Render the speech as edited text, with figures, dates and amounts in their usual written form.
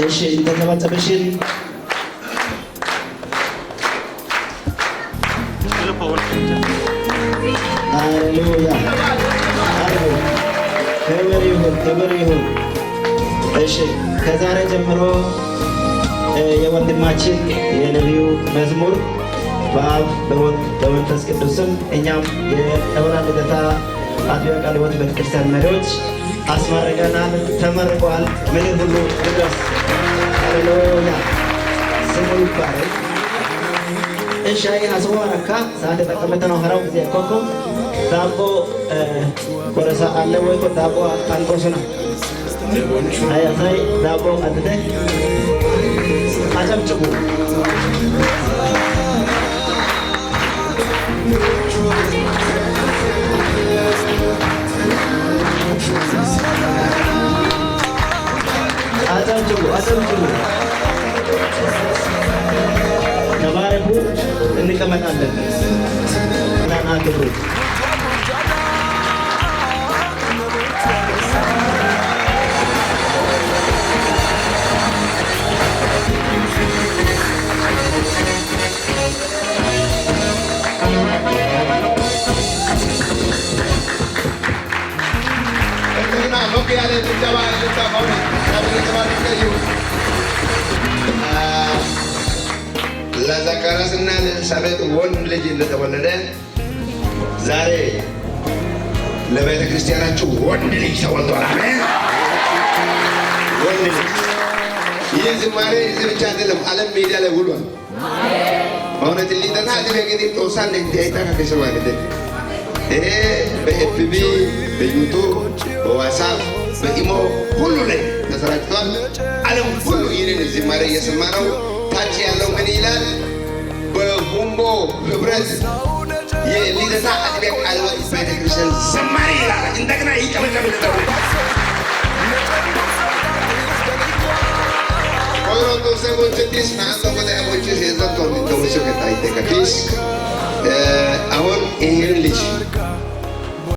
እሺ እንተጨበጨበሽን ሃሌሉያ ክብር ይሁን፣ ክብር ይሁን። እሺ ከዛሬ ጀምሮ የወንድማችን የነቢዩ መዝሙር በአብ በወልድ በመንፈስ ቅዱስ ስም እኛም የደብረ ልደታ አጥቢያ ቃለ ሕይወት ቤተክርስቲያን መሪዎች አስመርቀናል። ተመርቋል። ምድር ሁሉ ድረስ ሃሌሉያ ስሙ ይባረክ። እሺ አይ አስዋራካ ሰዓት ተጠቀመተ ነው ሀራው ጊዜ ኮኮ ዳቦ ቆረሳ አለ ወይ ዳቦ አንቆሱና አይ አሳይ ዳቦ አጥተ አጨብጭቡ። አጨብጭቡ፣ አጨብጭቡ። ተባረኩ። እንቀመጣለን። አክብሩ። እንደገና ሞቅ ያለ ጭብጨባ እልልታ በእውነት እግዚአብሔር የተባረከ ይሁን። ለዘካርያስና ለኤልሳቤጥ ወንድ ልጅ እንደተወለደ ዛሬ ለቤተ ክርስቲያናችሁ ወንድ ልጅ ተወልዷል። አሜን። ወንድ ልጅ። ይህ ዝማሬ እዚህ ብቻ አይደለም፣ ዓለም ሚዲያ ላይ ውሏል። በእውነት ሊጠና አጥቢያ ጦሳን እንዲያይታ ከከሰማ ይሄ በ FB፣ በ YouTube፣ በ WhatsApp፣ በ imo ሁሉ ላይ ተሰራጭቷል። ዓለም ሁሉ ይህንን ዝማሬ እየሰማ ነው። ታች ያለው ምን ይላል? በሁምቦ ህብረት የልደታ አጥቢያ ቃለ ሕይወት ቤተክርስቲያን ዘማሪ ይላል። እንደገና ይጨበጨብለታል። koyro Xoossay bonchchettis, naa"antto Goday bonchchis, heezzantto intte bonchchiyo keettaa inttekka kiyiis። አሁን ይህን ልጅ